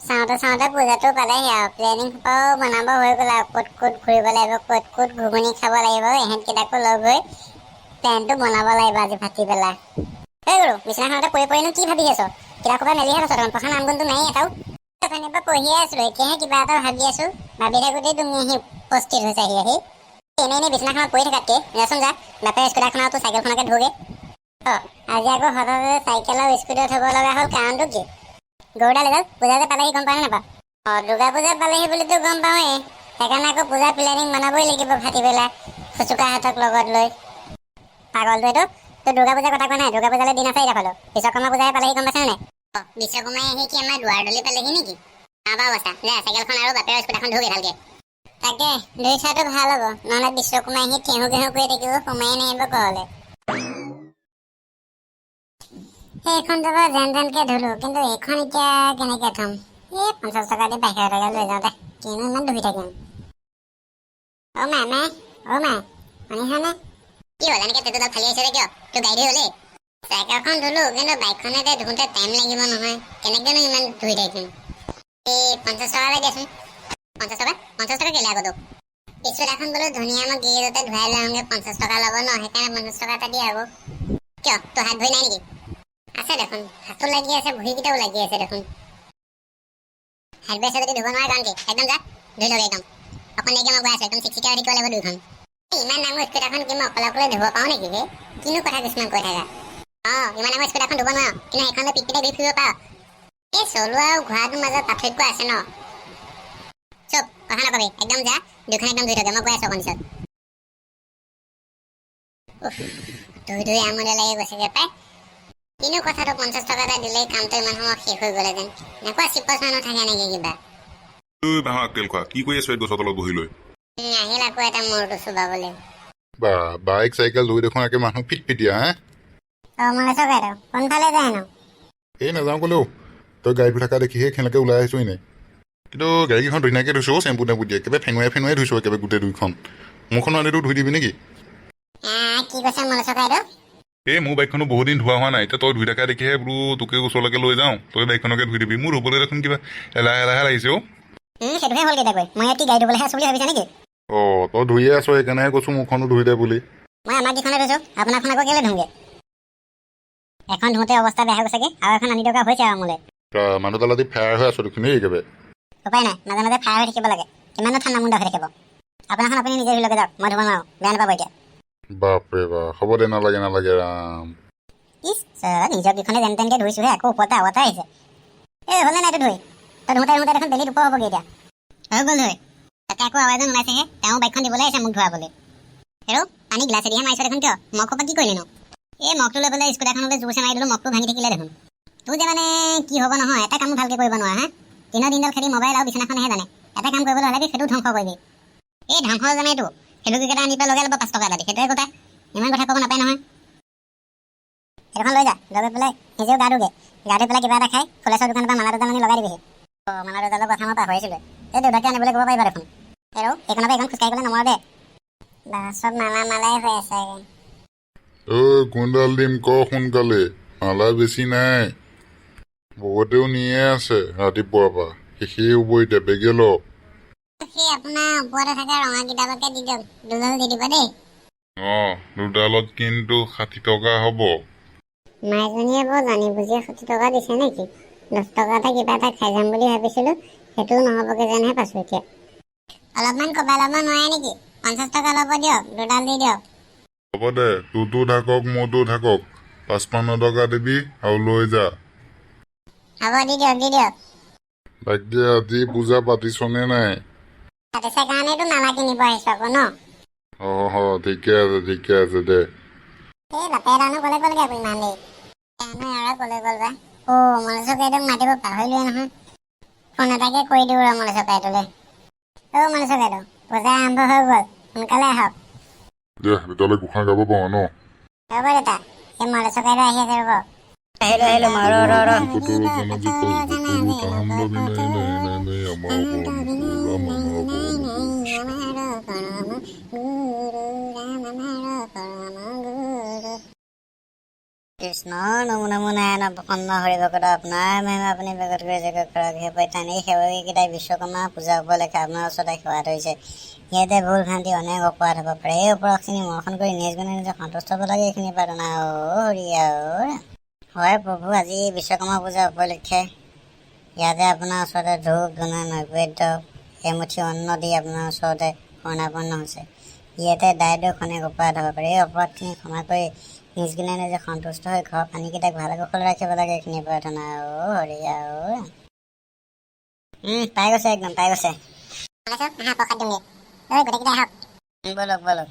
চাওঁতে চাওঁতে পূজাটো পালেহি আৰু প্লেনিং সোপাও বনাব হৈ গ'ল আৰু ক'ত ক'ত ঘূৰিব লাগিব, ক'ত ক'ত ঘুগুনি খাব লাগিব, এহেঁতকেইটাকো লগ হৈ প্লেনটো বনাব লাগিব আজি ভাটি পেলাই। এই গৰু, বিচনাখনতে পৰি পৰিনো কি ভাবি আছ? কিতাপ সোপা মেলিহে থৈছ দেখোন, পঢ়া নাম গুণটো নাই এটাও। অথনিৰ পৰা পঢ়িয়ে আছিলো, এতিয়াহে কিবা এটা ভাবি আছো। ভাবি থাকোঁতেই তুমি আহি উপস্থিত হৈছাহি আহি। এনেই এনেই বিচনাখনত পৰি থকাতকে যাচোন যা, বাপেৰে স্কুটাৰখন আৰু তোৰ চাইকেলখনকে ধোগে। অ, আজি আকৌ হঠাতে চাইকেল আৰু স্কুটাৰ থ'ব লগা হ'ল, কাৰণটো কি? গৰুডাল এডাল পূজা যে পালেহি গম পাওঁ নে নাপাওঁ? অ, দুৰ্গা পূজা পালেহি বুলিতো গম পাওঁৱেই। সেইকাৰণে আকৌ পূজা প্লেনিং বনাবই লাগিব ভাটি পেলাই ফুচুকাহঁতক লগত লৈ। পাগলটো এইটো। তই দুৰ্গা পূজাৰ কথা কোৱা নাই? দুৰ্গা পূজালৈ দিন আছে। এতিয়া বিশ্বকৰ্মা পূজাহে পালেহি, গম পাইছে নাই? অ, বিশ্বকৰ্মাই আহি কি আমাৰ দুৱাৰ দলি পালেহি নেকি? নাপা অৱস্থা। যা, চাইকেলখন আৰু বাপেৰৰ স্কুটাৰখন ধোগে ভালকে। তাকে ধুই থোৱাটো ভাল হ'ব, নহ'লে বিশ্বকৰ্মাই আহি ঠেহু কেহু কৰি থাকিব, সোমাই নাহিব ঘৰলৈ। সেইখন যাব যেন তেনকে ধুলো, কিন্তু এইখন এতিয়া কেনেকে থ'ম? এই 50 টকা দি বাহিৰলৈকে লৈ যাওঁ দে, কিনো ইমান ধুই থাকিম। অ মাই, মাই, অ মাই, শুনিছানে? কি হ'ল, এনেকে টেটুডাল ফালি আহিছে যে কিয়? তোৰ গাড়ী ধুই হ'লেই? চাইকেলখন ধুলো, কিন্তু বাইকখন এতিয়া ধুওঁতে টাইম লাগিব নহয়। কেনেকেনো ইমান ধুই থাকিম? এই 50 টকা এটা দিয়াচোন। 50 টকা? 50 টকা কেলে আকৌ তোক? স্কুটাৰখন বোলো ধুনীয়া, মই গেৰেজতে ধুৱাই লৈ আহোঁগে, 50 টকা ল'ব ন, সেইকাৰণে 50 টকা এটা দিয়া আকৌ। কিয়, তোৰ হাত ভৰি নাই নেকি? আছে দেখোন, হাতো লাগি আছে, ভৰিকেইটাও লাগি আছে দেখোন। হাত ভৰি আছে যদি ধুব নোৱাৰা কাৰণ কি? একদম যা, ধুই লগে একদম। অকণ দেৰিকে মই গৈ আছো, একদম চিকচিকিয়াই থাকিব লাগিব দুইখন। এই ইমান ডাঙৰ স্কুটাৰখন কি মই অকলে অকলে ধুব পাৰোঁ নেকি হে? কিনো কথা কিছুমান কৈ থাকা। অ, ইমান ডাঙৰ স্কুটাৰখন ধুব নোৱাৰ, কিন্তু সেইখন লৈ পিট পিটাই ঘূৰি ফুৰিব পাৰ। এই চলোৱা আৰু ঘোঁৰাটোৰ মাজত পাৰ্থক্য আছে ন। চুপ, কথা নকবি, একদম যা, দুখন একদম ধুই থগে, মই গৈ আছো অকণ পিছত। উফ, ধুই ধুই আমনি লাগি গৈছেগে পাই। কিনো কথাটো, 50 টকা এটা দিলেই কামটো ইমান সময় শেষ হৈ গ'লহেঁতেন। এনেকুৱা চিপচ মানুহ থাকে নেকি কিবা? ঐ বাঁহৰ আগতেল খোৱা, কি কৰি আছ এই গছৰ তলত বহি লৈ? আহিল আকৌ এটা মূৰটো চুবাবলৈ। বা, বাইক চাইকেল ধুই দেখোন একে মানুহ ফিট ফিটিয়া হে। অ মলেশ্বৰ বাইদেউ, কোনফালে যায়নো? এই নাযাওঁ ক'লেও, তই গাড়ী ধুই থকা দেখিহে সেনেকৈ ওলাই আহিছোঁ এনেই। কিন্তু গাড়ীকেইখন ধুনীয়াকৈ ধুইছোঁ অ', চেম্পু টেম্পু দিয়ে একেবাৰে ফেঙুৱাই ফেঙুৱাই ধুইছোঁ একেবাৰে গোটেই দুইখন। মোৰখনো আনিতো ধুই দিবি নেকি? কি কৈছে মলেশ্বৰ বাইদেউ? এই মোৰ বাইকখনো বহুত দিন ধোৱা হোৱা নাই। এতিয়া তই ধুই থকা দেখিহে বোলো তোকে ওচৰলৈকে লৈ যাওঁ, তই বাইকখনকে ধুই দিবি। মোৰ ধুবলৈ দেখোন কিবা এলাহ এলাহে লাগিছে অ'। সেইটোহে হ'ল কেইটাকৈ। মই ইয়াত কি গাড়ী ধুবলৈহে আছোঁ বুলি ভাবিছা নেকি? অঁ, তই ধুইয়ে আছ, সেইকাৰণেহে কৈছোঁ মোৰখনো ধুই দে বুলি। মই আমাৰ কেইখনে ধুইছোঁ, আপোনাৰখন আকৌ কেলৈ ধুমগৈ? এখন ধুওঁতে অৱস্থা বেয়া হৈ গৈছেগৈ, আৰু এখন আনি দৰকাৰ হৈছে আৰু মোলৈ। মানুহডাল আজি ফায়াৰ হৈ আছ দেখোন দেই একেবাৰে। উপায় নাই, মাজে মাজে ফায়াৰ হৈ থাকিব লাগে। কিমাননো ঠাণ্ডা মুণ্ডা হৈ থাকিব? আপোনাৰখন আপুনি নিজে ধুই লগে যাওক, মই ধুব নোৱাৰোঁ, বেয়া নাপাব এতিয়া। বাপৰে বাপ, হ'ব দে, নালাগে নালাগে, ৰাম। ইছ, নিজৰ কেইখনে যেন তেনকৈ ধুইছোহে, আকৌ ওপৰতে আৰু এটা আহিছে। এই হ'লে নাই এইটো ধুই? তই ধুওঁতে ধুওঁতে দেখোন বেলি দুপৰ হ'বগৈ এতিয়া। হৈ গ'ল ধুই। তাতে আকৌ আৰু এজন ওলাইছেহে, তেওঁ বাইকখন দিবলৈ আহিছে মোক ধুৱাবলৈ। হেৰ', পানী গিলাচেদিহে মাৰিছ দেখোন, কিয়? মগ সোপা কি কৰিলিনো? এই মগটো লৈ পেলাই স্কুটাৰখনলৈ জোৰছে মাৰি দিলোঁ, মগটো ভাঙি থাকিলে দেখোন। তোৰ যে মানে কি হ'ব নহয়, এটা কামো ভালকৈ কৰিব নোৱাৰা হা। দিনৰ দিনডাল খালি মোবাইল আৰু বিচনাখনেহে জানে। এটা কাম কৰিবলৈ হ'লে সেইটো ধ্বংস কৰিবি। এই ধ্বংস জানেতো, সেইটো আনি পেলাই লগাই ল'ব 5 টকা এটা দি, সেইটোৱে কথা। ইমান কথা ক'ব নাপায় নহয়। সেইখন লৈ যা, লৈ গৈ পেলাই নিজেও গা ধুগে। গা ধুই পেলাই কিবা এটা খাই ফুলেশ্বৰ দোকানৰ পৰা মালা দুডাল আনি লগাই দিবিহি। অ, মালা দুডালৰ কথা মই পাহৰিছিলোঁৱে। এই দেউতাকে আনিবলৈ ক'ব পাৰিবা দেখোন। হেৰ', এইখনৰ পৰা এইখন খোজকাঢ়ি গ'লে নমৰো দে। বা, চব মালা মালাই হৈ আছে। ঐ, কোনডাল দিম ক সোনকালে, মালা বেছি নাই। বহুতেও নিয়ে আছে ৰাতিপুৱাৰ পৰা, শেষেই হ'ব এতিয়া, বেগে ল। সেই আপোনাৰ ওপৰতে থকা ৰঙা কিতাপকে দি দিয়ক, দুডাল দি দিব দেই। অঁ, দুডালত কিন্তু 60 টকা হ'ব। মাইজনীয়ে বৰ জানি বুজিয়ে 60 টকা দিছে নেকি? 10 টকা এটা কিবা এটা খাই যাম বুলি ভাবিছিলোঁ, সেইটোও নহ'বগৈ যেনহে পাইছোঁ এতিয়া। অলপমান কমাই ল'ব নোৱাৰে নেকি? 50 টকা ল'ব দিয়ক, দুডাল দি দিয়ক। হ'ব দে, তোৰতো থাকক মোৰতো থাকক, 55 টকা দিবি আৰু লৈ যা। হ'ব, দি দিয়ক, দি দিয়ক। বাকী আজি পূজা পাতিছনে নাই? পাতিছে কাৰণেতো মালা কিনিব আহিছোঁ আকৌ ন। অঁ, ঠিকে আছে, ঠিকে আছে দে। এই বাপেৰে জানো ক'লে গ'লগৈ আকৌ ইমান দেৰি, জানো এওঁৰা ক'লে গ'ল বা। অ' মলেশ্বৰ কাইদেউক মাতিব পাহৰিলোৱে নহয়, ফোন এটাকে কৰি দিওঁ ৰ মলেশ্বৰ কাইদেউলৈ। অ' মলেশ্বৰ কাইদেউ, পূজা আৰম্ভ হৈ গ'ল, সোনকালে আহক। দে, তেতিয়াহ'লে গোঁসাই গাব পাৰোঁ ন? ৰ'ব দেউতা, এই মলেশ্বৰ কাইদেউ আহি আছে, ৰ'ব। আহিলো আহিলো মা, ৰ ৰ ৰ। কৃষ্ণ। নমো নমো নাৰায়ণ। প্ৰসন্ন হৰিভকত, আপোনাৰ মহিমা আপুনি প্ৰকট কৰি জগত কৰক। হে পৈতান, এই সেৱকীকেইটাই বিশ্বকৰ্মা পূজা উপলক্ষে আপোনাৰ ওচৰতে সেৱা ধৰিছে। ইয়াতে ভুল ভ্ৰান্তি অনেক অপৰাধ হ'ব পাৰে। এই অপৰাধখিনি মৰ্ষণ কৰি নিজ গুণে নিজে সন্তুষ্ট হ'ব লাগে, এইখিনি প্ৰাৰ্থনা। অ হৰি অ। হয় প্ৰভু, আজি বিশ্বকৰ্মা পূজা উপলক্ষে ইয়াতে আপোনাৰ ওচৰতে ধূপ ধূনা নৈবেদ্য এমুঠি অন্ন দি আপোনাৰ ওচৰতে শৰণাপন্ন হৈছে। ইয়াতে দায় দোষ অনেক অপৰাধ হ'ব পাৰে। এই অপৰাধখিনি ক্ষমা কৰি নিজ গুণে নিজে সন্তুষ্ট হৈ ঘৰৰ পানীকেইটাক ভালে কুশলে ৰাখিব লাগে, এইখিনি প্ৰাৰ্থনা। অ হৰি অ। পাই গৈছে, একদম পাই গৈছে। আহা, প্ৰসাদ দিওঁগৈ। ঐ, গোটেইকেইটা আহক। ব'লক ব'লক।